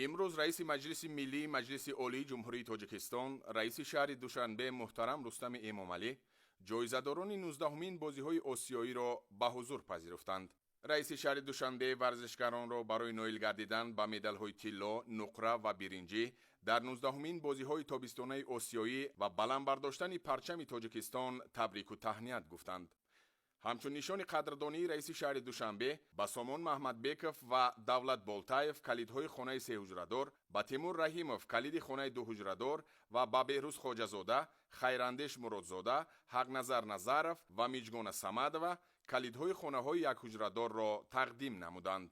Имрӯз раиси Маҷлиси Миллии Маҷлиси Олии Ҷумҳурии Тоҷикистон, раиси шаҳри Душанбе муҳтарам Рустами Эмомалӣ ҷоизадорони 19-умин бозиҳои осиёиро ба ҳузур пазируфтанд. Раиси шаҳри Душанбе варзишгаронро барои ноил гардидан ба медалҳои тилло, нуқра ва биринҷӣ дар 19-умин бозиҳои тобистонаи осиёӣ ва баланд бардоштани парчами Тоҷикистон табрику таҳният гуфтанд. Ҳамчун нишони қадрдонии раиси шаҳри Душанбе ба Сомон Маҳмадбеков ва Давлат Болтаев калидҳои хонаи сеҳуҷрадор, ба Тимур Раҳимов калиди хонаи дуҳуҷрадор ва ба Беҳрӯз Хоҷазода, Хайрандеш Муродзода, Ҳақназар Назаров ва Миҷгона Самадова калидҳои хонаҳои якҳуҷрадорро тақдим намуданд.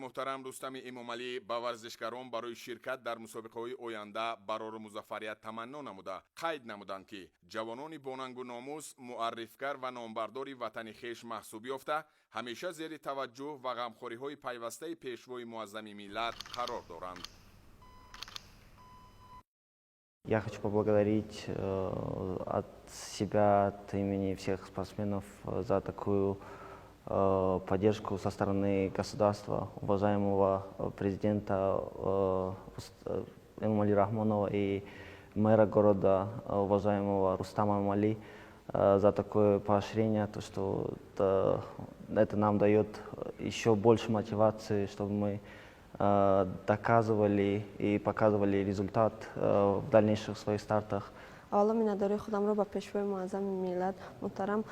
Муҳтарам Рустами Эмомалӣ ба варзишгарон барои ширкат дар мусобиқаҳои оянда барору музаффарият таманно намуда, қайд намуданд, ки ҷавонони бонангу номус муаррифгар ва номбардори ватани хеш маҳсуб ёфта, ҳамеша зери таваҷҷӯҳ ва ғамхориҳои пайвастаи Пешвои Муаззами миллат қарор доранд. Я хочу поблагодарить от себя, от имени всех спортсменов за такую поддержку со стороны государства, уважаемого президента Эмомали Рахмонова и мэра города, уважаемого Рустама Эмомали, за такое поощрение, то, что это нам дает еще больше мотивации, чтобы мы доказывали и показывали результат в дальнейших своих стартах. Аввало миннатдории худамро ба Пешвои Муаззами миллат, муҳтарам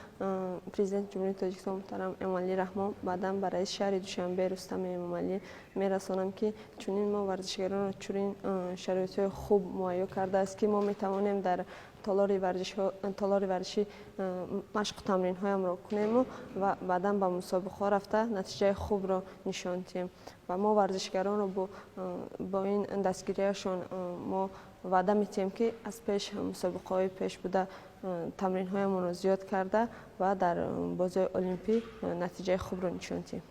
Президенти Ҷумҳурии Тоҷикистон муҳтарам Эмомалӣ Раҳмон, баъдан ба раиси шаҳри Душанбе Рустами Эмомалӣ мерасонам, ки чунин мо варзишгаронро чунин шароитҳои хуб муҳайё кардааст, ки мо метавонем дар толори варзишӣ машқу тамринҳоямро кунему ва баъдан ба мусобиқаҳо рафта, натиҷаи хубро нишон диҳем. Ва мо варзишгаронро бо ин дастгириашон мо ваъда медиҳем, ки аз пеш мусобиқаҳои пеш буда тамринҳоямонро зиёд карда ва дар бозиҳои олимпӣ натиҷаи хубро нишон диҳем.